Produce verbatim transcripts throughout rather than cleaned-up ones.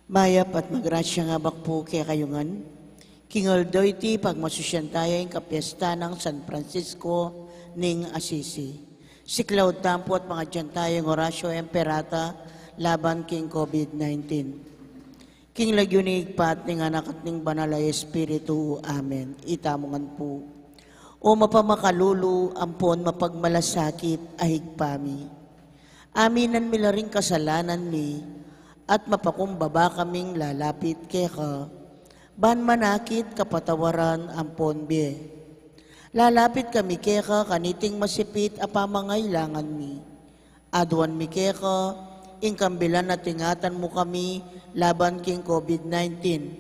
Mayap at magrasyang abak pu kekayu ngan. King aldo iti, pagmasusyan taya ing kapiesta nang San Francisco ning Assisi. Siklaud tamu pu at pangadyan taya ing Oratio Imperata laban king COVID nineteen. King lagyu ning Ibpa at ning Anak at ning Banal a Espiritu. Amen. Itamu ngan pu. O mapamakalulu ampon mapagmalasakit a Ibpa mi, aminan mi la ring kasalanan mi, at mapakumbaba kaming lalapit keka, ban manakit kapatawaran ampon bie. Lalapit kami keka kaniting masipit a pamangailangan mi. Aduan mi keka ing kambilan at ingatan mu kami laban king COVID nineteen.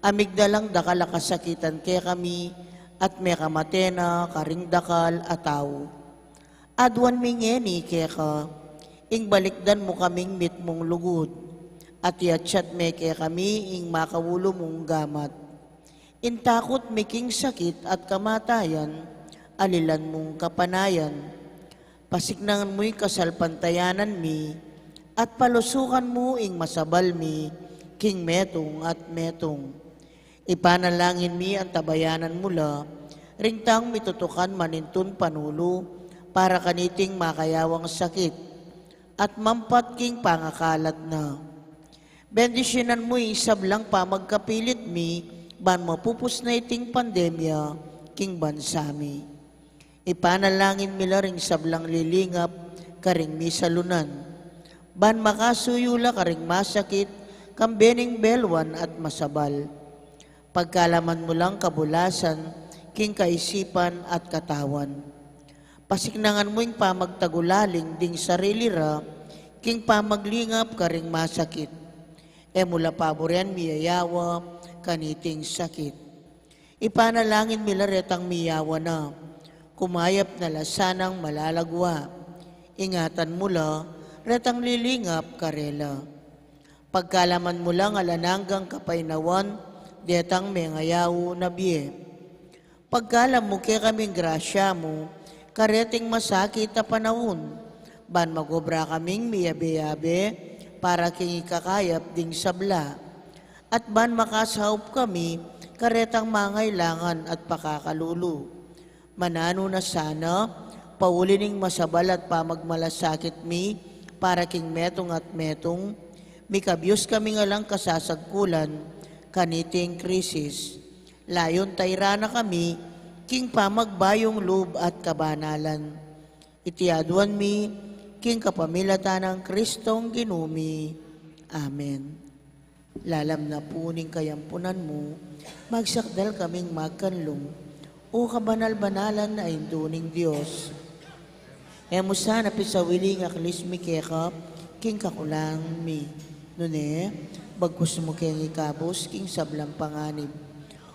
A migdalang dakal a kasakitan kekami at mekamate na karing dakal a tau. Aduan mi ngeni keka ing balikdan mu kaming mitmung lugud, at iatsat me kekami ing makaulu mung gamat. Ing takut mi king sakit at kamatayan, alilan mung kapanayan. Pasiknangan mu ing kasalpantayanan mi, at palusukan mu ing masabal mi king metung at metung. Ipanalangin mi antabayanan mu la ring taung mitutukan manintun panulu para kaniting makayawang sakit at mampat king pangakalat na. Bendisyunan mu ing sablang pamagkapilit mi ban mapupus na iting pandemya king bansa mi. Ipanalangin mi la ring sablang lilingap karing misalunan, ban makasuyu la karing masakit, kambe ning belwan at masabal. Pagkalaman mu lang kabulasan king kaisipan at katawan. Pasiknangan mu ing pamagtagulaling ding sarili ra king pamaglingap karing masakit. E mu la paburian miyayawa kaniting sakit. Ipanalangin mi la retang miyawa na, kumayap na la sanang malalagwa. Ingatan mu la retang lilingap karela. Pagkalaman mu lang alang anggang kapaynawan detang mengayaw na bie. Pagkalam mu kekaming grasya mu kareting masakit a panaun, ban magobra kaming miyabe-yabe para king ikakayap ding sabla, at ban makasaup kami karetang mangailangan at pakakalulu. Mananu na sana, pauli ning masabal at pamagmalasakit mi para king metung at metung, mikabyus kaming alang kasasagkulan kaniting krisis. Layun tairan na kami king pamagbayung lub at kabanalan. Iti aduan mi king kapamilatan nang Kristong Ginu mi. Amen. Lalam na pu ning kayampunan mu, magsakdal kaming magkanlung, O kabanal-banalan a Indu ning Dios. E mu sana pisawili ing aklis mi keka king kakulangan mi, nune bagkus mu keng ikabus king sablang panganib.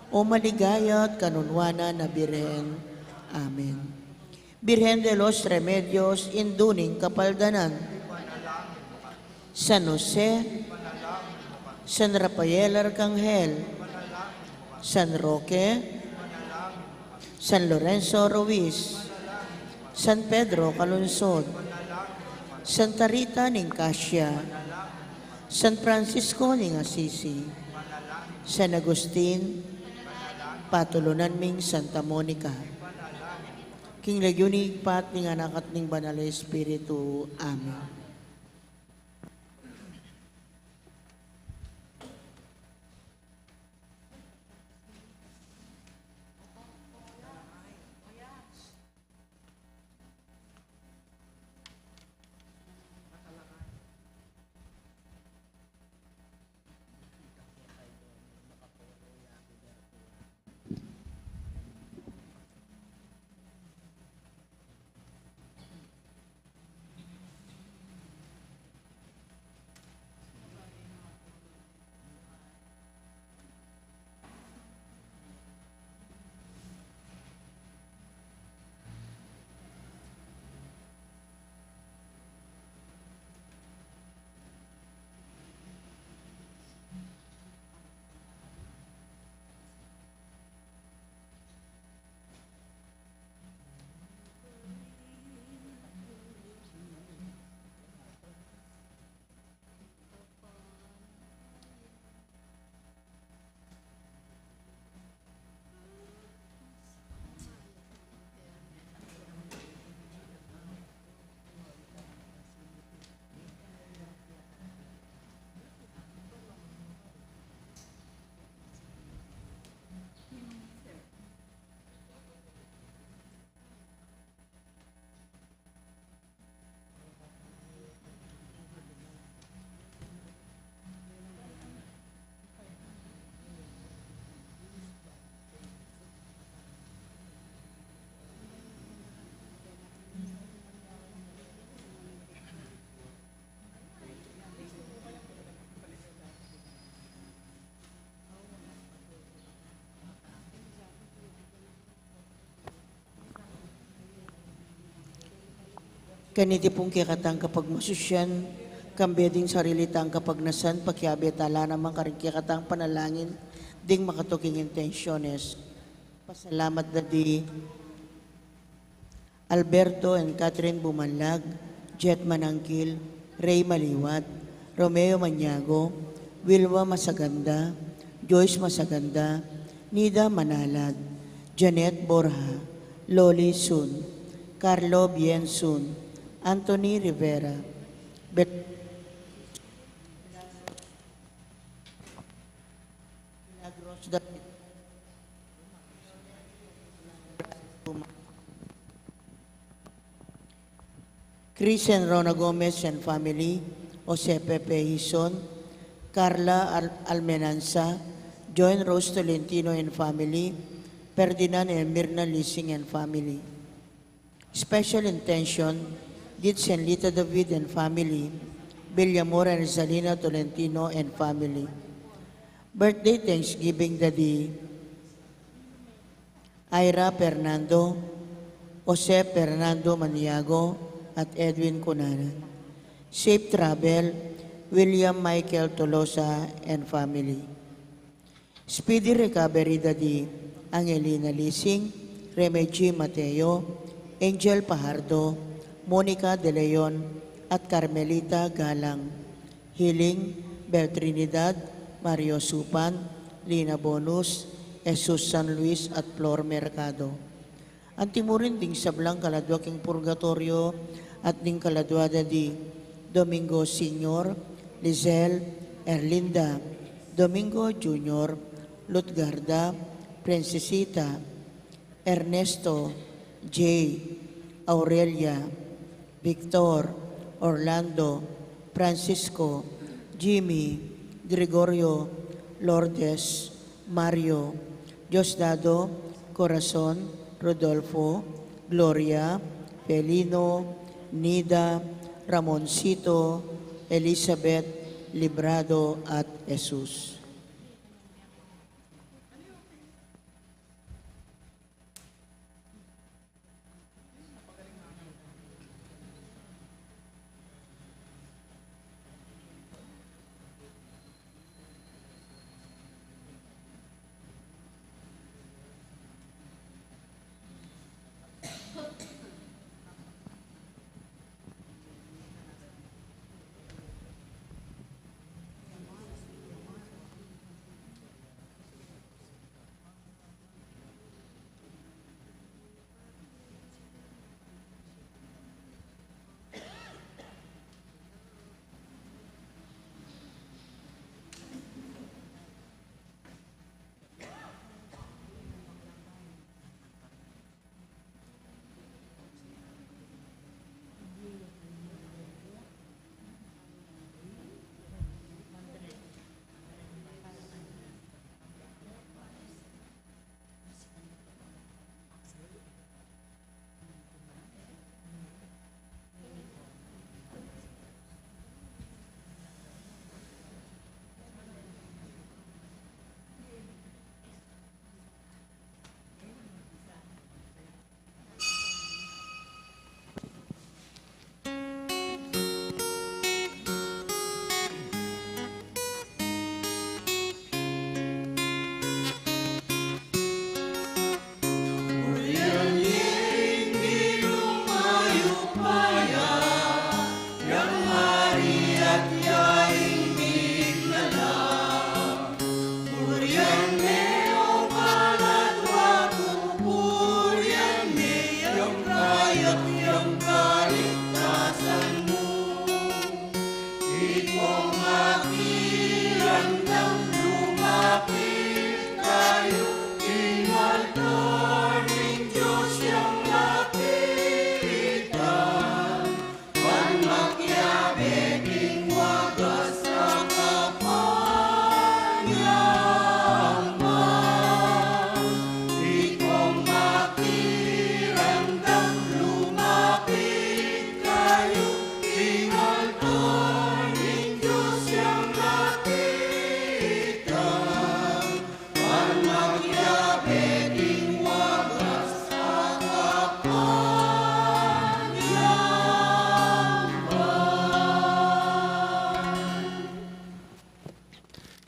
O maligaya at kanunwanan a Birhen. Amen. Birhen de los Remedios, Indu ning Kapaldanan. San Jose, San Rafael Arcangel, San Roque, San Lorenzo Ruiz, San Pedro Calungsod, Santa Rita ning Cascia, San Francisco ning Assisi, San Agustin, patulunan ming Santa Monica. King lagyu ning Ibpa at ning Anak at ning Banal a Espiritu. Amen. Kaniti pung kekatang kapagmasusyan, kambe ding sarili tang kapagnasan, pakiabe tala naman karing kekatang panalangin ding makatuking intensyones. Pasalamat da di Alberto and Catherine Bumanlag, Jet Manangkil, Ray Maliwat, Romeo Maniago, Wilma Masaganda, Joyce Masaganda, Nida Manalad, Janet Borja, Loli Sun, Carlo Bien Sun, Anthony Rivera, Bet- Milagros David, Chris and Rona Gomez and family, Jose Pepe Hison, Carla Al- Almenanza, Joan Rose Tolentino and family, Ferdinand and Mirna Lising and family. Special intention, Ditz and Lita David and family, Villamor and Rizalina Tolentino and family. Birthday thanksgiving da di Ira Fernando, Jose Fernando Maniago, at Edwin Cunanan. Safe travel, William Michael Tolosa and family. Speedy recovery da di Angelina Lising, Reme G Mateo, Angel Pajardo, Monica De Leon, at Carmelita Galang. Healing, Bel Trinidad, Mario Supan, Lina Bonus, Jesus San Luis, at Flor Mercado. Anti mu rin ding sablang kaladua king purgatoryo at ding kaladua da di Domingo Senior, Lizelle, Erlinda, Domingo Junior, Lutgarda, Princesita, Ernesto, Jay, Aurelia, Victor, Orlando, Francisco, Jimmy, Gregorio, Lourdes, Mario, Diosdado, Corazon, Rodolfo, Gloria, Felino, Nida, Ramoncito, Elizabeth, Librado, at Jesus.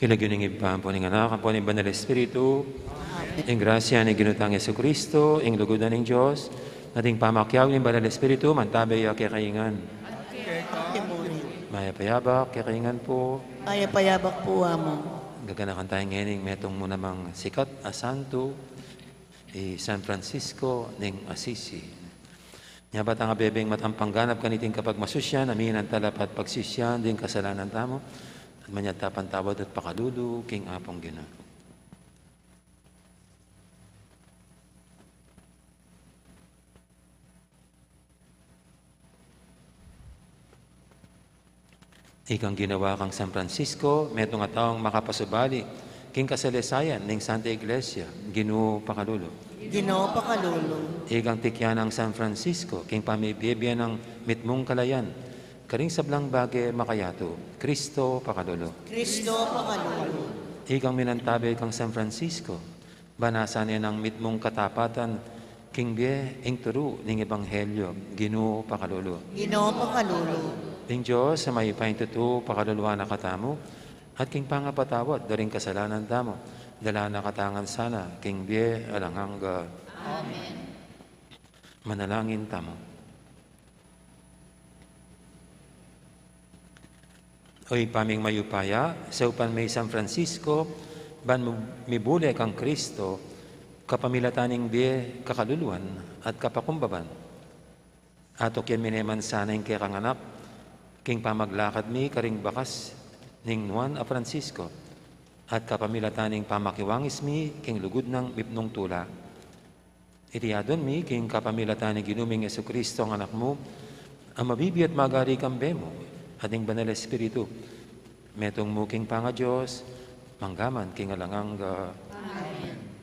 King lagyu ning Ibpa, ampo ning Anak, ampo ning Banal Espiritu. Ing grasya ning Ginu tang Jesucristo, ing lugud na ning Dios, at ing pamakiabe ning Banal Espiritu, mantabe ya kekayu ngan. Mayap a yabak kekayu ngan pu. Mayap a yabak pu, Among. Gaganakan taya ngening metung mu namang sikat a santo, i San Francisco ning Assisi. Nya ba tang abebeng matampang ganap kaniting kapagmasusyan, aminan tala pat pagsisian ding kasalanan tamu, at manyad ta pantawad at pakalulu king Apung Ginu. Ikang ginawa kang San Francisco, metung a taung makapasubali king kasalesayan ning Santa Iglesia, Ginu pakalulu. Ginu pakalulu. Ikang tikyan nang San Francisco king pamibie-bie nang mitmung kalayan karing sablang bage makayatu, Kristo pakalulu. Kristo pakalulu. Ikang minantabe kang San Francisco, ban asanan nang mitmung katapatan king bie ing turu ning ebanghelyo, Ginu pakalulu. Ginu pakalulu. Ing Dios a mayupayang tutu pakaluluan na katamu, at king pangapatawad da ring kasalanan tamu, dalan na katamu ngan sana king bie alang angga. Amen. Manalangin tamu. O Ibpa ming mayupaya, saupan me i San Francisco ban mu-, mibule kang Kristo, kapamilatan ning bie kakaluluan at kapakumbaban. Atukyan me naman sana ing kekang anak king pamaglakad mi karing bakas ning Juan a Francisco, at kapamilatan ning pamakiwangis mi king lugud nang mipnung tula. Iti adwan mi king kapamilatan ning Ginu ming Jesucristo, a Anak mu, a mabibie at magari kambe mu, at ning Banal Espiritu, metung mu king pangaDios, mangga man king alang angga. Amen.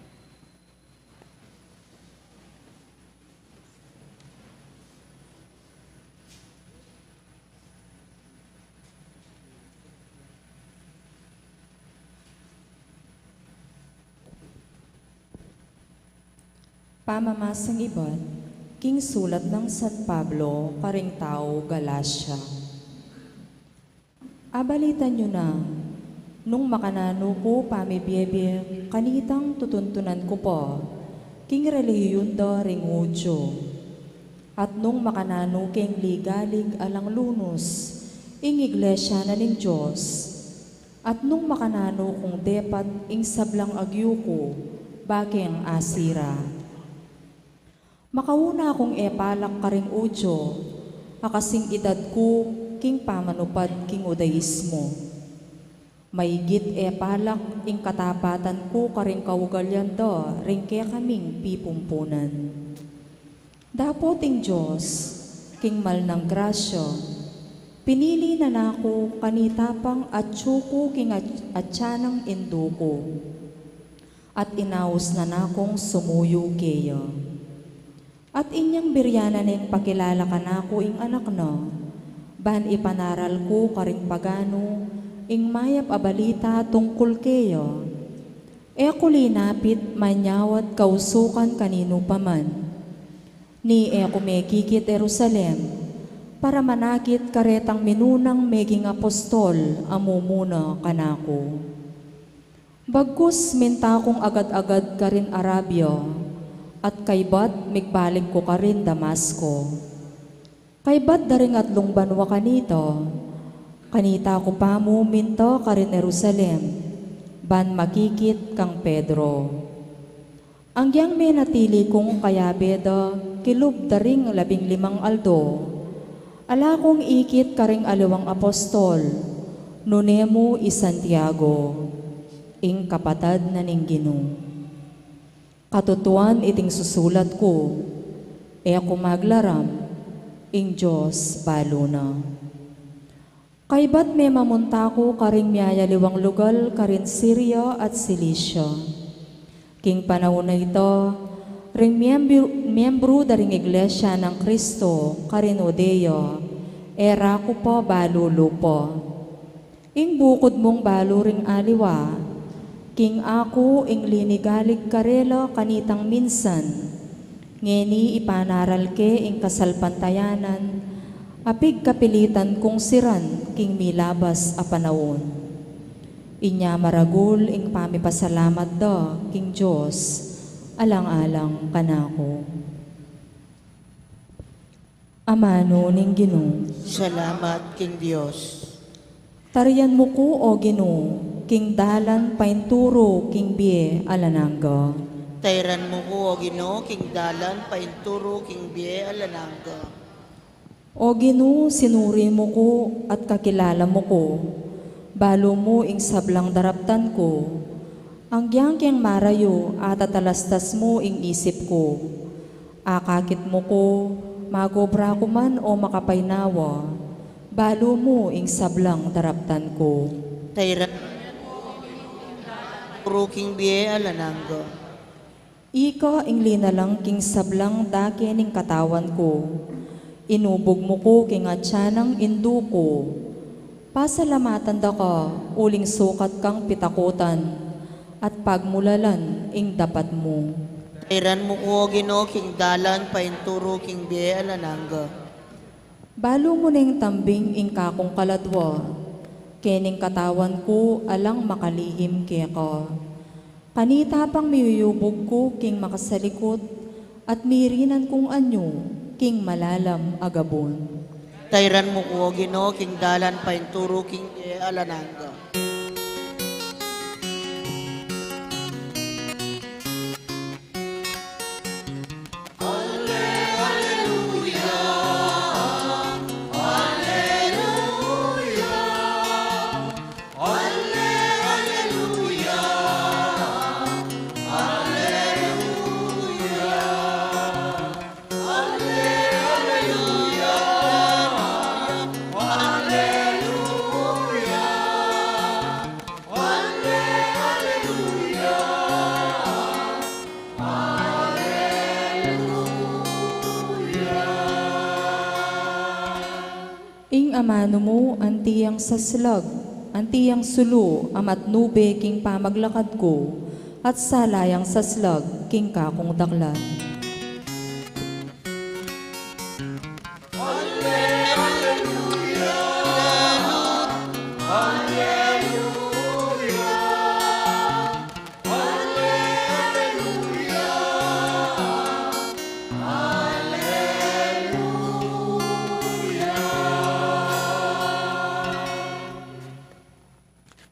Pamamasang ibat king sulat nang San Pablo karing tau Galacia. Abalitan yu na, nung makananu ku pamibie-bie kanitang tutuntunan ku pa king relihiyun da ring Judio, at nung makananu keng ligalig alang lunus ing iglesia na ning Dios, at nung makananu kung depat ing sablang agyu ku bakeng asira. Makauna kung epalak karing Judio, a kasing idad ku king pamanupad king Judaismo. Maigit epalak ing katapatan ku karing kaugalian da ring kekaming pipumpunan. Dapot ing Dios, king mal nang grasya, pinili na naku kanita pang atyu ku king at-, atyan nang indu ku, at inaus na nakung sumuyu keya. At inyang biryan na neng pakilala kanaku ing anak na, ban ipanaral ku karing paganu ing mayap a balita tungkul keya. E ku linapit manyawad kausukan kaninu pa man. Ni e ku mekikit Jerusalem, para manakit karetang minunang meging apostol a mumuna kanaku. Bagkus minta kung agad-agad karin Arabia, at kaybat migbalik ku karin Damasco. Kaybat da ring atlung banua kanita, kanita ku pamu minta karin Jerusalem, ban makikit kang Pedro. Agyang menatili kung kayabe da kilub da ring labing limang aldo, ala kung ikit karing aliwang apostol, nune mu i Santiago, ing kapatad na ning Ginu. Katutuan iting susulat ku, e ku maglaram, ing Dios balu na. Kaybat memamunta ku karing miyayaliwang lugal karin Siria at Cilicia. King panaun a ita, ring miyembru, miyembru da ring Iglesia nang Kristo karin Judea, e ra ku pa balu lupa. Ing bukud mung balu ring aliwa, king aku ing linigalig karela kanitang minsan, ngeni ipanaral ke ing kasalpantayanan a pigkapilitan kung siran king milabas a panaun. Inya maragul ing pamipasalamat da king Dios, alang-alang kanaku. Amanu ning Ginu. Salamat king Dios. Tarian mu ku, O Ginu, king dalan painturu king bie alang angga. Tairan mu ku, O Ginu, king dalan painturu king bie alang angga. O Ginu, sinuri mu ku at kakilala mu ku. Balu mu ing sablang daraptan ku. Anggiyang keng marayu, atatalastas mu ing isip ku. Akakit mu ku, magobra ku man o makapaynawa. Balu mu ing sablang daraptan ku. Tairan mu ku king bie alang angga. Ika ing linalang king sablang dake ning katawan ku. Inubug mu ku king atyan nang indu ku. Pasalamatan da ka, uling sukat kang pitakutan, at pagmulalan ing dapat mu. Tairan mu ku, O Ginu, king dalan painturu king bie alang angga. Balu mu neng tambing ing kakung kaladwa, kening katawan ku alang makalihim keka. Kanita pang miyuyubug ku king makasalikut, at mirinan kung anyu king malalam a gabun. Tairan mu ku, O Ginu, king dalan painturu king bie alang angga. Ing amanu mu, anti yang saslag, anti yang sulu a matnube king pamaglakad ku, at sala yang saslag king kakung daklan.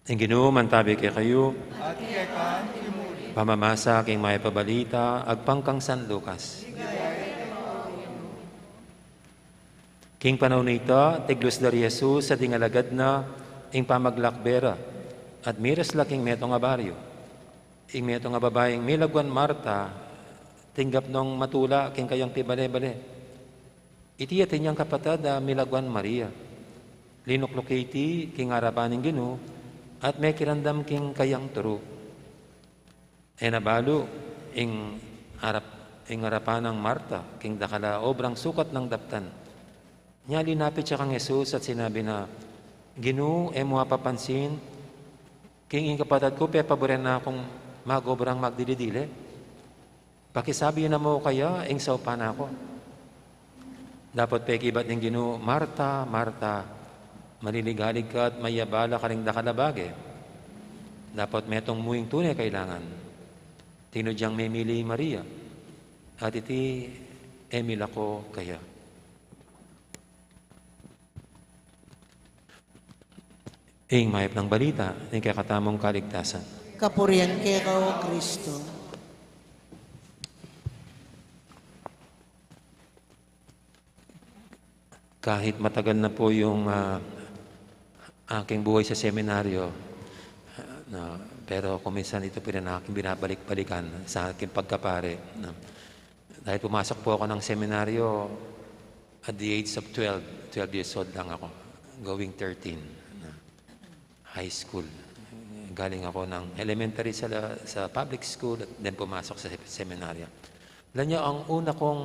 Ing Ginu mantabi kekayu. At keka mu rin. Pamamasa king Mayap a Balita agpang kang San Lucas. King panaun a ita, tiglus da ri Jesus a ding alagad na ing pamaglakbe ra, at miras la king metung a baryu. Ing metung a babaing milagwan Marta, tinggap nong matula king kayang pibale-bale. Iti atin yang kapatad a milagwan Maria. Linukluk ya iti king arapan ning Ginu, at mekiramdam king kayang turu. E na balu ing arap, ing arapan nang Marta king dakal a obrang sukat nang daptan. Nya linapit ya kang Jesus at sinabi na, "Ginu, e mu apapansin king ing kapatad ku pepaburen na kung magobrang magdili-dili? Pakisabi na mu kaya ing saupan na ku." Dapot pekibat ning Ginu, "Marta, Marta, maliligalig ka at mayabala karing dakal a bage. Dapot metung mu ing tune kailangan. Tinud yang memili i Maria, at iti e milako kaya." Ing mayap nang balita ning kekatamung kaligtasan. Kapurian keka, O Kristo. Kahit matagal na po yung, ah, aking buhay sa seminaryo, ah, na, pero kung minsan ito pa rin ang aking binabalik-balikan sa aking pagkapare, no? Dahil pumasok po ako ng seminaryo at the age of twelve, twelve years old lang ako, going thirteen, no? High school. Galing ako ng elementary sa, sa public school at then pumasok sa seminaryo. Alam niyo, ang una kong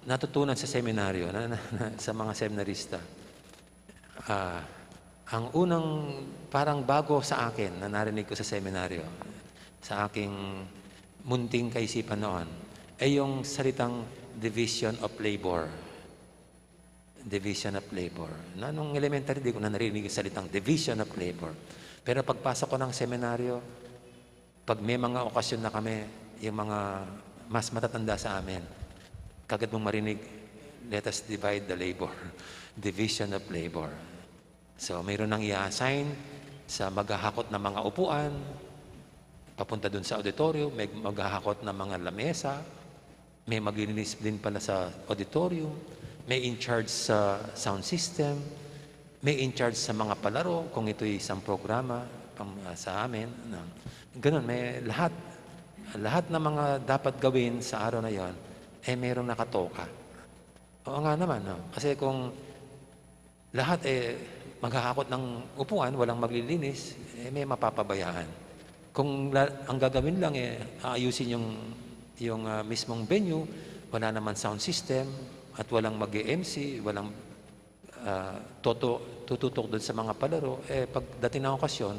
natutunan sa seminaryo, na, na, na, sa mga seminarista, ah, ang unang parang bago sa akin na narinig ko sa seminaryo, sa aking munting kaisipan noon, ay yung salitang division of labor. Division of labor. Na nung elementary, di ko na narinig yung salitang division of labor. Pero pagpasok ko ng seminaryo, pag may mga okasyon na kami, yung mga mas matatanda sa amin, kagad mong marinig, "Let us divide the labor." Division of labor. So, mayroon nang i-assign sa maghahakot ng mga upuan, papunta dun sa auditorium, may maghahakot ng mga lamesa, may maglilinis din pala sa auditorium, may in charge sa sound system, may in charge sa mga palaro, kung ito'y isang programa pang, ah, sa amin, no? Ganun, may lahat, lahat ng mga dapat gawin sa araw na yon, eh, mayroong nakatoka. Oo nga naman, no? Kasi kung lahat, eh, maghahakot ng upuan, walang maglilinis, eh, may mapapabayaan. Kung la-, ang gagawin lang, eh, aayusin yung, yung, ah, mismong venue, wala naman sound system, at walang mag-M C, walang, ah, toto-, tututok dun sa mga palaro, eh, pagdating ng okasyon,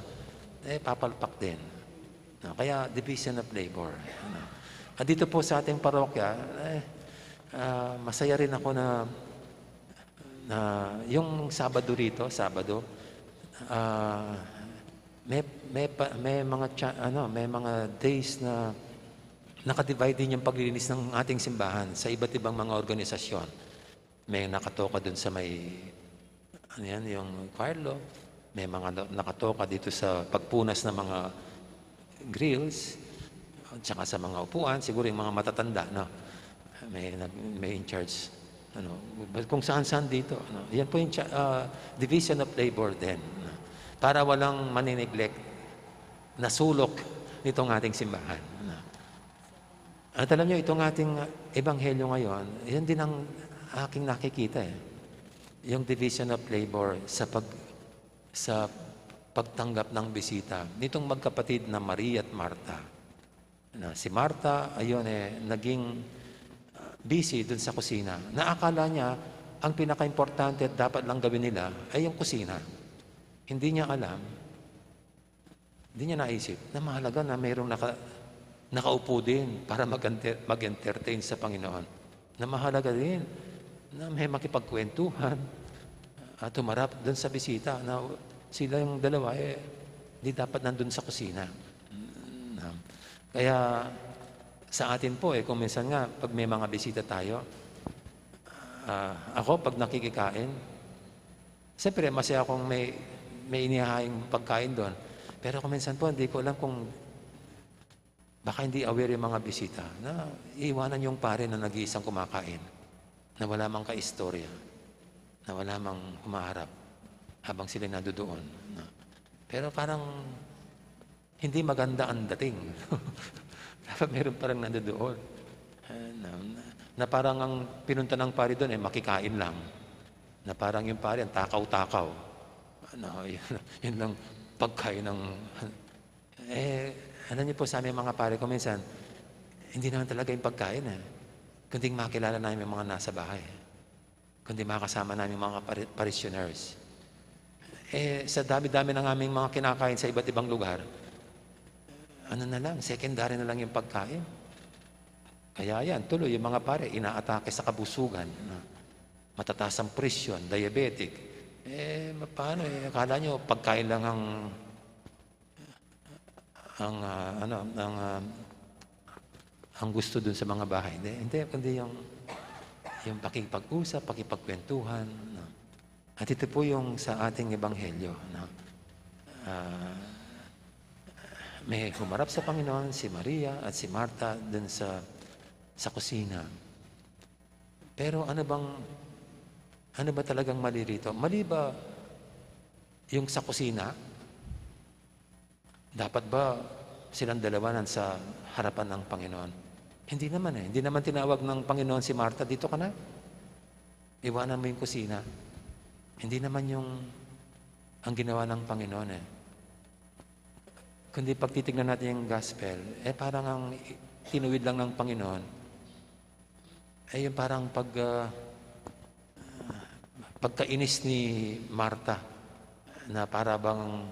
eh, papalpak din. No? Kaya division of labor. No? At dito po sa ating parokya, eh, ah, masaya rin ako na na yung Sabado rito, Sabado, ah, may, may pa, may mga cha-, ano, may mga days na naka-divide din yung paglilinis ng ating simbahan sa iba't ibang mga organisasyon. May nakatoka dun sa may, ano yan, yung choir loft. May mga na-, nakatoka dito sa pagpunas ng mga grills, at saka sa mga upuan, siguro yung mga matatanda, no? May nag-, may in charge, ano, kung saan-saan dito, ano. Yan po yung cha-, ah, division of labor din, no? Para walang mani-neglect na sulok nitong ating simbahan, no? At alam niyo, itong ating ebanghelyo ngayon, yan din ang aking nakikita, eh. Yung division of labor sa pag-, sa pagtanggap ng bisita nitong magkapatid na Maria at Marta. Na si Marta, ayun, eh, naging, ah, busy dun sa kusina. Na akala niya, ang pinakaimportante at dapat lang gawin nila ay yung kusina. Hindi niya alam, hindi niya naisip na mahalaga na mayroong naka-, nakaupo din para mag-enter-, mag-entertain sa Panginoon. Na mahalaga din na may makipagkwentuhan at humarap dun sa bisita, na sila yung dalawa, eh, di dapat nandun sa kusina. Na, kaya sa atin po, eh, kung minsan nga, pag may mga bisita tayo, ah, ako, pag nakikikain, siyempre, masaya akong may, may inihahing pagkain dun. Pero kung minsan po, hindi ko alam kung baka hindi aware yung mga bisita na iiwanan yung pare na nag-iisang kumakain, na wala mang kaistorya, na wala mang humaharap habang sila nandoon, no? Pero parang hindi maganda ang dating. Dapat meron parang nandoon. Eh, na, na, na parang ang pinunta ng pare doon, eh, makikain lang. Na parang yung pare, ang takaw-takaw. Ano, yun, yun lang pagkain ng, eh, alam niyo po, sa aming mga pare ko minsan, hindi naman talaga yung pagkain, eh. Kundi makilala namin yung mga nasa bahay. Kundi makasama namin mga pari-, parishioners. Eh, sa dami-dami ng aming mga kinakain sa iba't ibang lugar, ano na lang, secondary na lang yung pagkain. Kaya yan, tuloy yung mga pare, inaatake sa kabusugan, no? Matataas ang presyon, diabetic. Eh, paano eh? Akala nyo, pagkain lang ang, ang, ah, ano, ang, ah, ang gusto dun sa mga bahay. Hindi, hindi, kundi yung, yung pakipag-usap, pakipagkwentuhan, no? At ito po yung sa ating ebanghelyo, no? Ah, may humarap sa Panginoon, si Maria at si Marta, dun sa, sa kusina. Pero ano bang, ano ba talagang mali rito? Mali ba yung sa kusina? Dapat ba silang dalawa nasa harapan ng Panginoon? Hindi naman eh. Hindi naman tinawag ng Panginoon si Marta, "Dito ka na. Iwanan mo yung kusina." Hindi naman yung ang ginawa ng Panginoon eh. Kundi pag titignan natin yung gospel, eh, parang ang i-, tinuwid lang ng Panginoon, eh, yung parang pag, ah, pagkainis ni Marta na para bang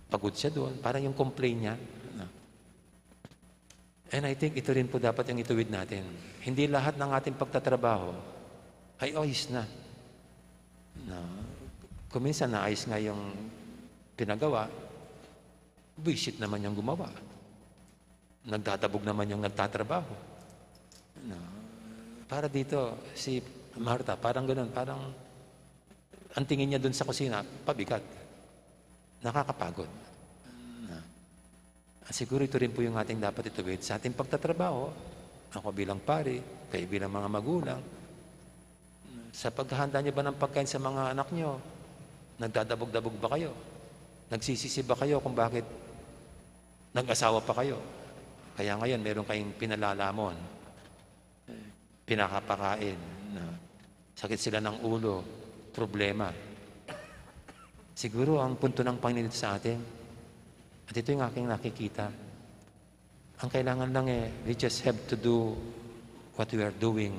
pagod siya doon, parang yung complain niya, no? And I think ito rin po dapat yung ituwid natin. Hindi lahat ng ating pagtatrabaho ay ayos na. No? Kung minsan naayos nga yung pinagawa, buwisit naman yang gumawa. Nagdadabog naman yang nagtatrabaho. No? Para dito, si Martha, parang ganun, parang ang tingin niya dun sa kusina, pabigat. Nakakapagod. No? At siguro ito rin po yung ating dapat ituwid sa ating pagtatrabaho. Ako bilang pari, kayo bilang mga magulang, sa paghahanda niyo ba ng pagkain sa mga anak niyo, nagdadabog-dabog ba kayo? Nagsisisi ba kayo kung bakit nag-asawa pa kayo? Kaya ngayon, meron kayong pinalalamon, pinakapakain, no? Sakit sila ng ulo, problema. Siguro ang punto ng Panginoon dito sa atin, at ito yung aking nakikita, ang kailangan lang eh, we just have to do what we are doing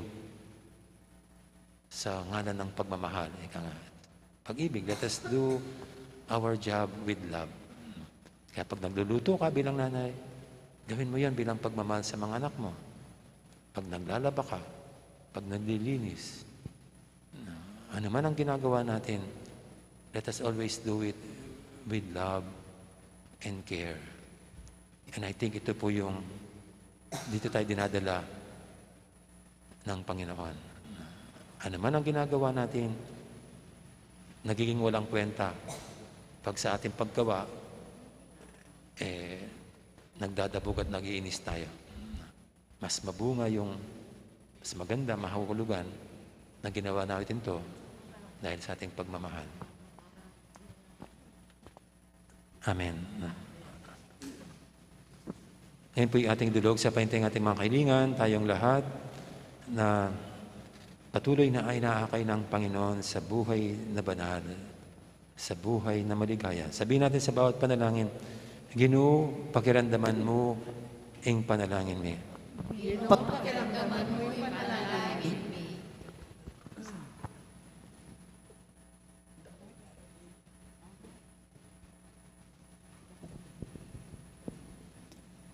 sa ngalan ng pagmamahal, ika nga. Pag-ibig, let us do our job with love. Kaya pag nagluluto ka bilang nanay, gawin mo yon bilang pagmamahal sa mga anak mo. Pag naglalaba ka, pag naglilinis, ano man ang ginagawa natin, let us always do it with love and care. And I think ito po yung dito tayo dinadala ng Panginoon. Ano man ang ginagawa natin, nagiging walang kwenta pag sa ating paggawa, eh, nagdadabog at nag-iinis tayo. Mas mabunga yung, mas maganda, mahuhulugan na ginawa natin to dahil sa ating pagmamahal. Amen. Ngayon po'y ating dulog sa painteng ating mga kahilingan, tayong lahat na patuloy na inaakay ng Panginoon sa buhay na banal, sa buhay na maligaya. Sabihin natin sa bawat panalangin, "Ginu, pakiramdaman mu ing panalangin mi." Ginu, pakiramdaman mu ing panalangin mi.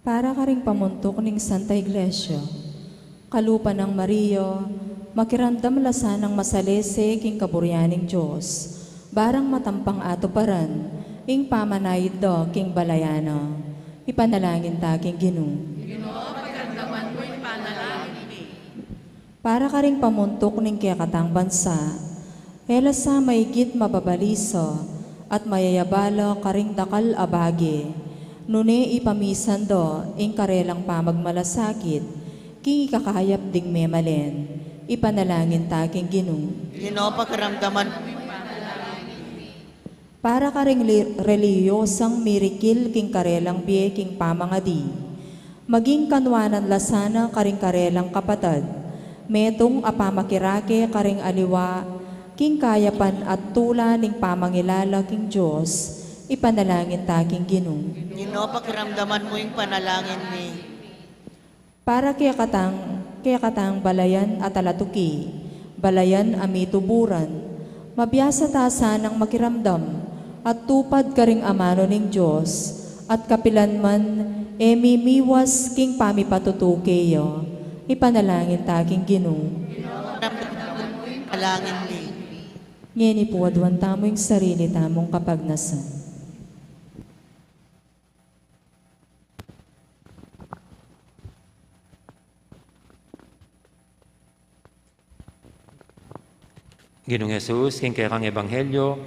Para karing pamuntuk ning Santa Iglesia, kalupa nang Maria, makiramdam la sanang masalese king kaburian ning Dios, barang matampang atuparan ing pamanayid da king balayan na. Ipanalangin ta king Ginu. Ginu, pakiramdaman mu ing panalangin mi. Para karing pamuntuk ning kekatang bansa, e la sa maigit mababalisa at mayayabala karing dakal a bage, nune ipamisan da ing karelang pamagmalasakit king ikakayap ding memalen. Ipanalangin ta king Ginu. Ginu, pakiramdaman. Para karing li-, reliyosang mirikil king karelang bie king pamangadi, maging kanwanan la sana karing karelang kapatad, metung a pamakirake karing aliwa king kayapan at tula ning pamangilala king Dios. Ipanalangin ta king Ginu. Ginu, pakiramdaman mu ing panalangin mi. Para kekatang, kekatang balayan a talatuki, balayan a mituburan, mabiasa ta sanang makiramdam at tupad karing amanu ning Dios, at kapilan man e mimiwas king pamipatutu keya. Ipanalangin ta king Ginu. Panalangin mi. Ngeni pu aduan tamu ing sarili tamung kapagnasan. Ginung Jesus, king kekang ebanghelyo,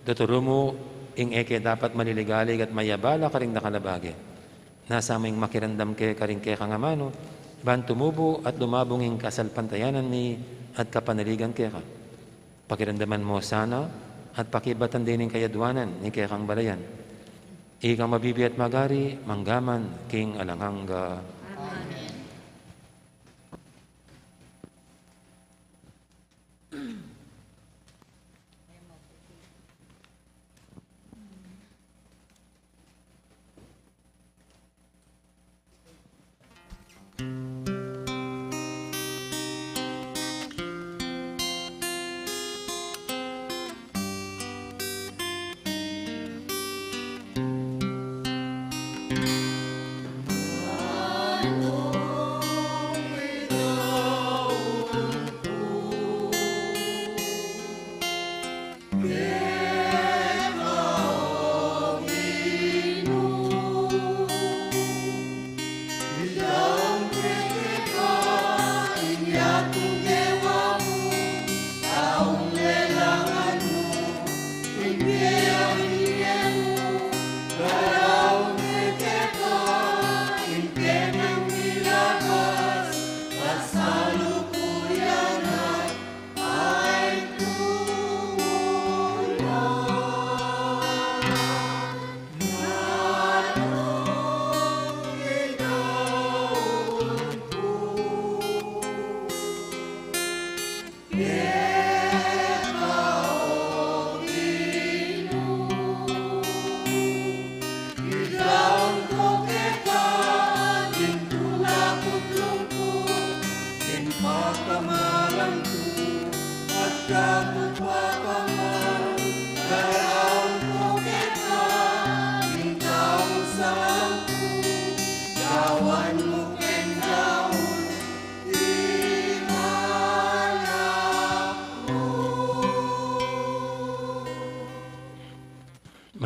tuturu mu ing e ke dapat maliligalig at mayabala karing dakal a bage. Nasa mu ing makiramdam ke karing kekang amanu, ban tumubu at lumabung ing kasalpantayanan mi at kapanaligan keka. Pakiramdaman mu sana at pakibatan ding kayaduanan ning kekang balayan. Ikang mabibie at magari, mangga man king alang angga. Amen.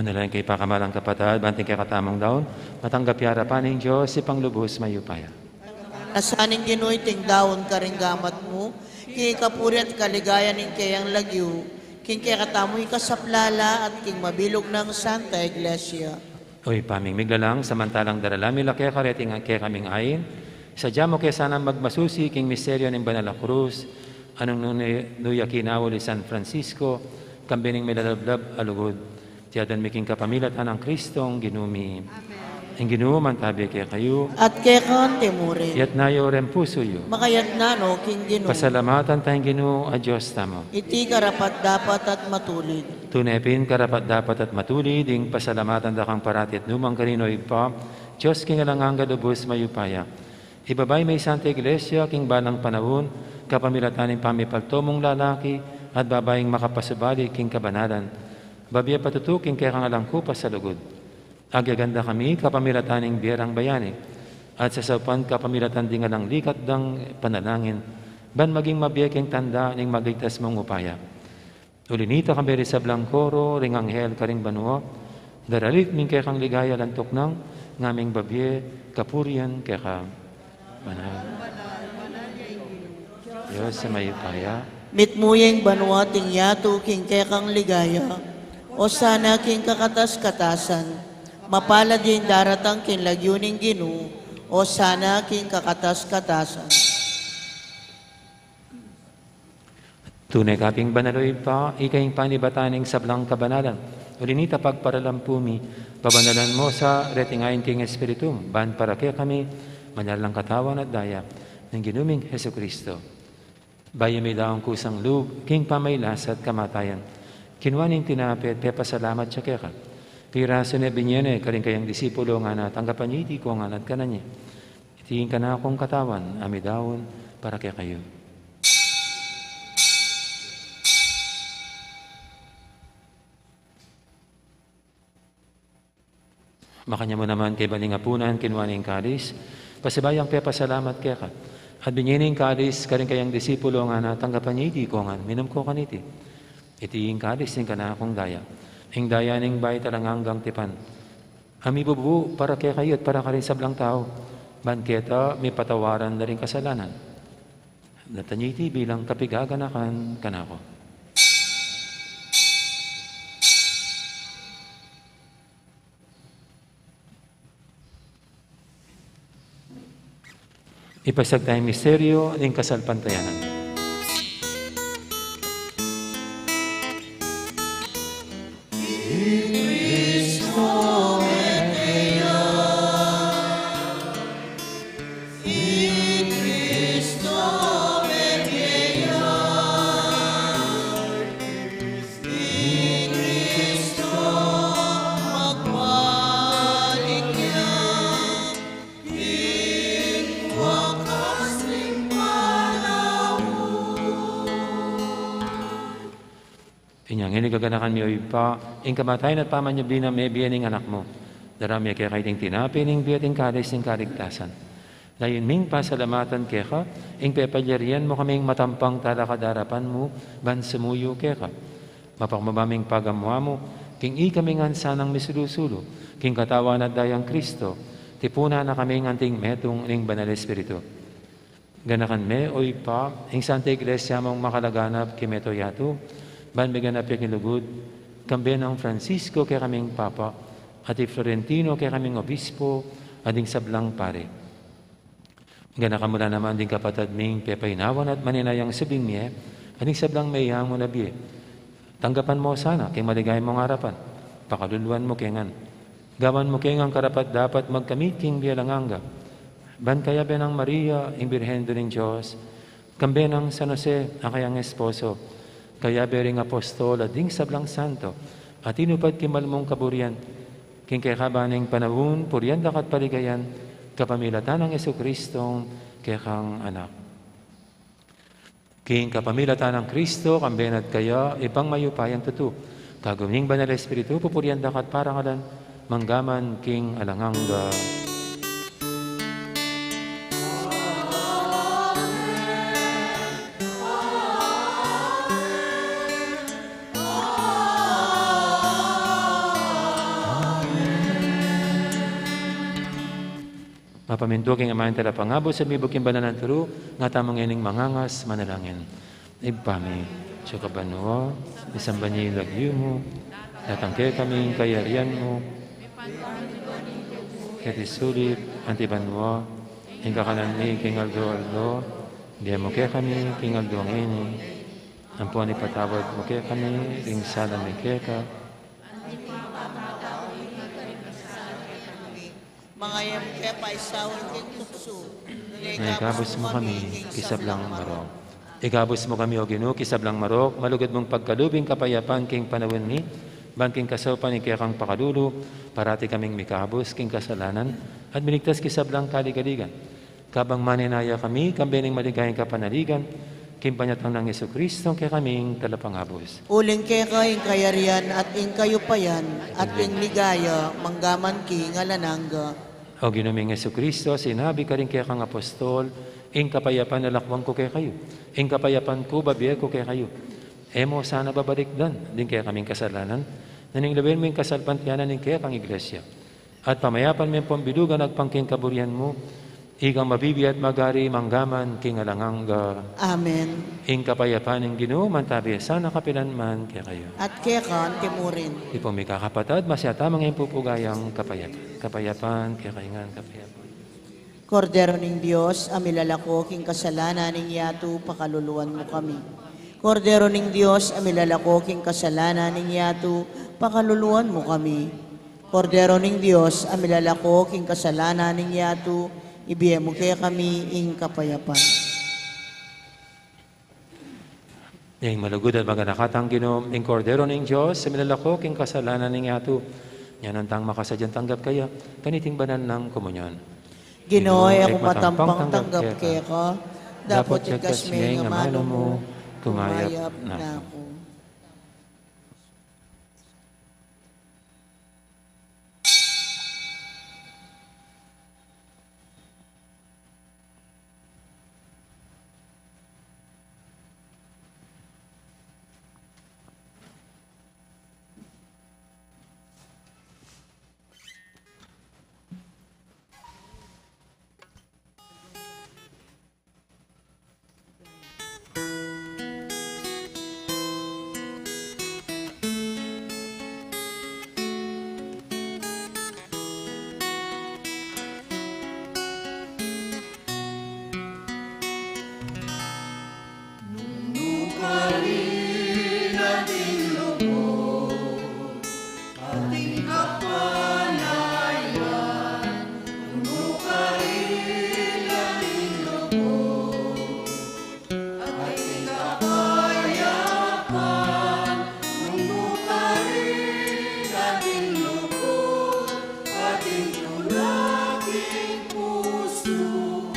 Nalangin kayu, pakamalan kung kapatad, ban iting kekatamung daun matanggap ya arapan ning Dios, Ibpang lubus mayupaya. Asaning Ginu iting daun karing gamat mu, king kapurian at kaligayan ning keyang lagyu, king kekatamu ikasaplala at king mabilug nang Santa Iglesia. O Ibpa ming miglalang, samantalang daralan mi la keka reting kekaming ain, sadya mu ke sanang magmasusi king misteryu ning banal a krus, a nung nu ya kinaul i San Francisco, kambe ning milalablab a lugud. Iti aduan mi king kapamilatan nang Kristong Ginu mi. Amen. Ing Ginu mantabi kekayu. At keka mu rin. Itas yu ring pusu yu. Makatas no king Ginu. Pasalamatan taya ing Ginu a Dios tamu. Iti karapat-dapat at matulid. Tune pin karapat-dapat at matulid ing pasalamatan da kang parati at nu man karin, O Ibpa, Dios king alang angga, lubus mayupaya. Ibaba mu ing Santa Iglesia king balang panaun, kapamilatan ning pamipalto mung lalaki at babaing makapasubali king kabanalan. Bibie patutu king kekang alang kupas a lugud. Agyaganda kami kapamilatan ning bie rang bayani, at sasaupan kapamilatan ding alang likat dang panalangin, ban maging mabie king tanda ning maligtas mung upaya. Uli nita, kambe ring sablang koro ring anghel karing banua, daralit mi ing kekang ligaya alang tuknang, ngaming bibie kapurian keka. Banal. Dios a mayupaya. Mitmu ya ing banua at ing yatu king kekang ligaya. Osana king kakatas-katasan. Mapalad ya ing daratang king lagyu ning Ginu. Osana king kakatas-katasan. Tune ka pin banal, O Ibpa, ika ing panibatan ning sablang kabanalan. Uli nita pagparalan pu mi, pabanalan mu sa reting ain king Espiritu mu, ban para kekami, manyalang Katawan at Daya ning Ginu ming Jesucristo. Bayu midaun kusang lub king pamagkasakit at kamatayan, kinua ne ing tinape, pepasalamat ya keka. Pirasu ne, binie ne karing kayang disipulo, ngana, tanggapan ye iti kongan at kanan ye. Iti ing kanakung katawan a midaun para kekayu. Makanyan mu naman kaibat ning apunan, kinua ne ing kalis, pasibayung pepasalamat keka, at binie ne ing kalis karing kayang disipulo, ngana, tanggapan ye iti kongan, minum ko kaniti. Iti ing kalis ning kanakung daya, ing daya ning bayu at alang anggang tipan, a mibubu para kekayu at para karing sablang tau, ban keta mipatawaran la ring kasalanan. Daptan ye iti bilang kapigaganakan kanaku. Ipasiag taya ing misteryu ning kasalpantayanan. Inya ngeni gaganakan mi, O Ibpa, ing kamatayan at pamanyubli nang mebie ning Anak mu. Daraun mi keka iting tinape ning bie at ing kalis ning kaligtasan. Layun ming pasalamatan keka ing pepalyarian mu kaming matampang talakad arapan mu ban sumuyu keka. Mapakubad ming pagamu-amu king ikami ngan sanang misulu-sulu king Katawan at Daya nang Kristo, tipunan na kaming anting metung ning Banal Espiritu. Ganakan me, O Ibpa, ing Santa Iglesia mung makalaganap king mabilug a yatu, ban miganap ya king lugud, kambe nang Francisco kekaming Papa, at i Florentino kekaming Obispo, at ding sablang pari. Ganakan mu la naman ding kapatad ming pepainawan at maninayang subling mie, at ding sablang meyangu na bie. Tanggapan mu la sana king maligaya mung arapan, pakaluluan mu ke ngan. Gawan mu ke ngan karapat-dapat magkamit king bie alang angga. Ban kayabe nang Maria, ing Birhen Indu ning Dios, kambe nang San Jose, a kayang esposo, kayabe ring apostol at ding sablang santo a tinupad king mal mung kaburian, king kekaban ning panaun, purian da ka at paligayan, kapamilatan nang Jesucristong kekang Anak. King kapamilatan nang Kristo, kambe na at kaya, Ibpang mayupayang tutu, kagum ning Banal Espiritu, pupurian da ka at parangalan, mangga man king alang angga. Pamintu king amanung talapangabus, at mibuk king banal a turu, nga tamu ngening mangangas manalangin. Ibpa mi, atsu ka banua, misamban ya ing lagyu mu, datang kekami ing kayarian mu, keti sulip anti banua. Ing kakanan mi king aldo-aldo ibie mu kekami king aldo ngeni. Ampon ipatawad mu kekami ring sala mi keka, manga e mu ke paisaul king tuksu, nune ikabus mu kami king sablang marok. Ikabus mu kami, O Ginu, king sablang marok, malugud mung pagkalub ing kapayapan king panaun mi, ban king kasaupan ning kekang pakalulu, parati kaming mikabus king kasalanan, at miligtas king sablang kaligaligan. Kabang manenaya kami, kambe ning maligayang kapanaligan, king panyatang nang Jesucristo, kekaming talapangabus. Uling keka ing kayarian at ing kayupayan at ing ligaya, manggaman king alang angga. O Ginu ming Jesucristo, sinabi karing kekang apostol, ing kapayapan lalakwan ku kekayu, ing kapayapan ku babie ku kekayu. E mu sana babalikdan ding kekaming kasalanan, nune lawen mu ing kasalpantayanan ning kekang iglesia. At pamayapan me ampon bilugan agpang king kaburian mu, ikang mabibie at magari manggaman king alang angga. Amen. Ing kapayapan ning Ginu mantabi sana kapilan man kekayu. At keka anti murin. Ipung mikakapatad, masyata mangeng pupugayang kapayapan. Kapayapan, kekayu ngan kapayapan. Kordero ning Dios, a milalako king kasalanan ning yatu, pakaluluan mu kami. Kordero ning Dios, a milalako king kasalanan ning yatu, pakaluluan mu kami. Kordero ning Dios, a milalako king kasalanan ning yatu, ibie mu kekami ing kapayapan. Ing malugud at maganakatang Ginu, ing Kordero ning Dios, a milalako king kasalanan ning yatu. Nyanan tang makasadyang tanggap kaya kaniting banal nang komunyon. Ginu, e ku matampang tanggap keka, dapot king kas me ing amanu mu, kumayap na ku. Nung nukarin ating lugud, ating kapanayan, nung nukarin ating lugud, ating kapayapan, nung nukarin ating lugud, ating tulaking pusu,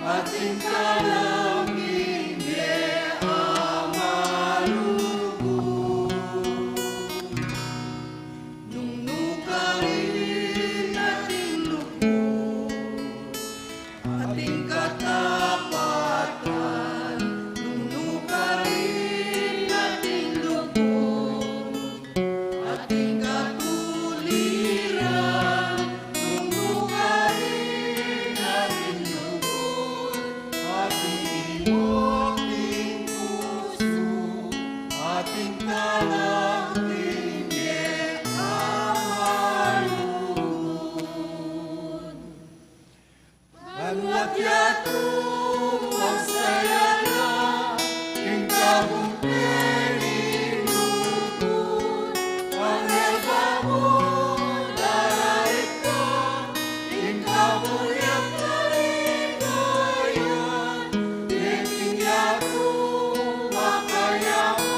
ating kalaming mie a malugud. Nung nukarin ating lugud, ating katapatan, nung nukarin ating lugud, ating katuliran, nung nukarin ating lugud, ating iwak king pusu, ating kalaming mie a malugud. Banua't yatu, magsaya la, ing kabung peni lugud, anghel bakul, daralit ka, ing kaburi at kaligayan, king yatu, makayapa,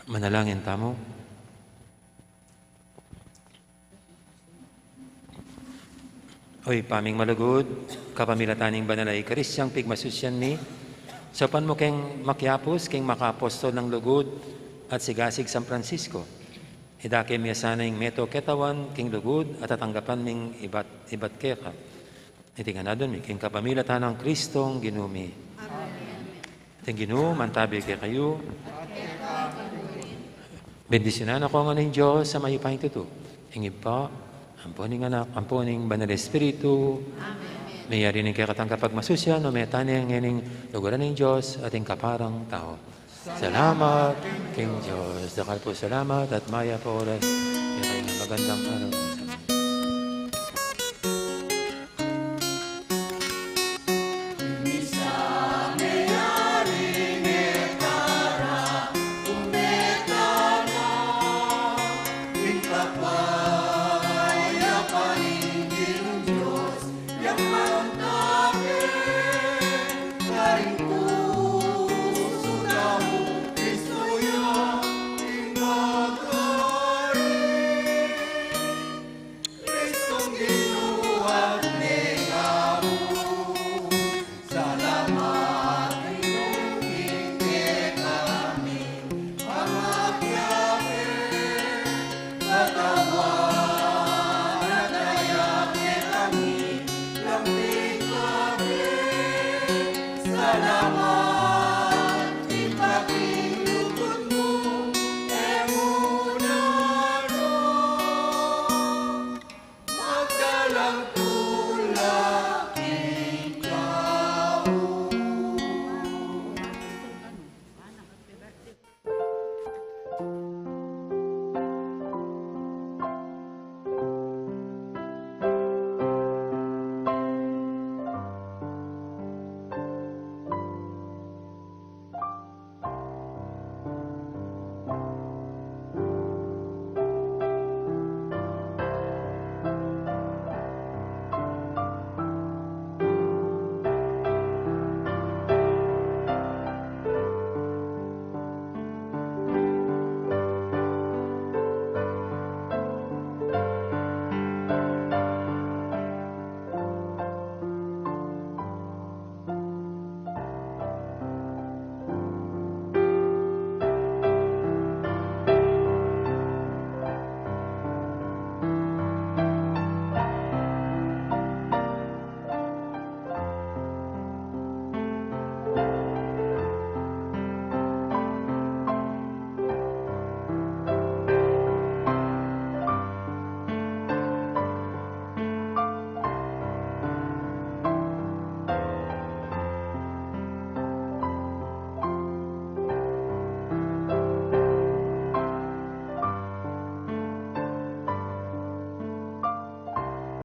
Manalangin tamu. O Ibpa ming malugud, kapamilatan ning Banal a Eukaristia, pigmasusyan mi, saupan mu keng makiapus king makaapostol nang lugud at sigasig San Francisco. Idake mi sana ing metung ketawan king lugud at tatanggapan ming ibat, ibat keka. Iti ngan adwan mi king kapamilatan nang Kristong Ginu mi. Amen. Ing Ginu mantabi kekayu. Bendisyunan na kayu ngan ning Dios a mayupayang tutu, ing Ibpa, ampo ning Anak, ampo ning Banal Espiritu. Amen. Meyari ne ing kekatang kapagmasusyan, mako tana ngening luguran ning Dios at ing kaparang tau. Salamat king Dios. Dakal pung salamat at mayap a oras. Kekayu ngan magandang araw.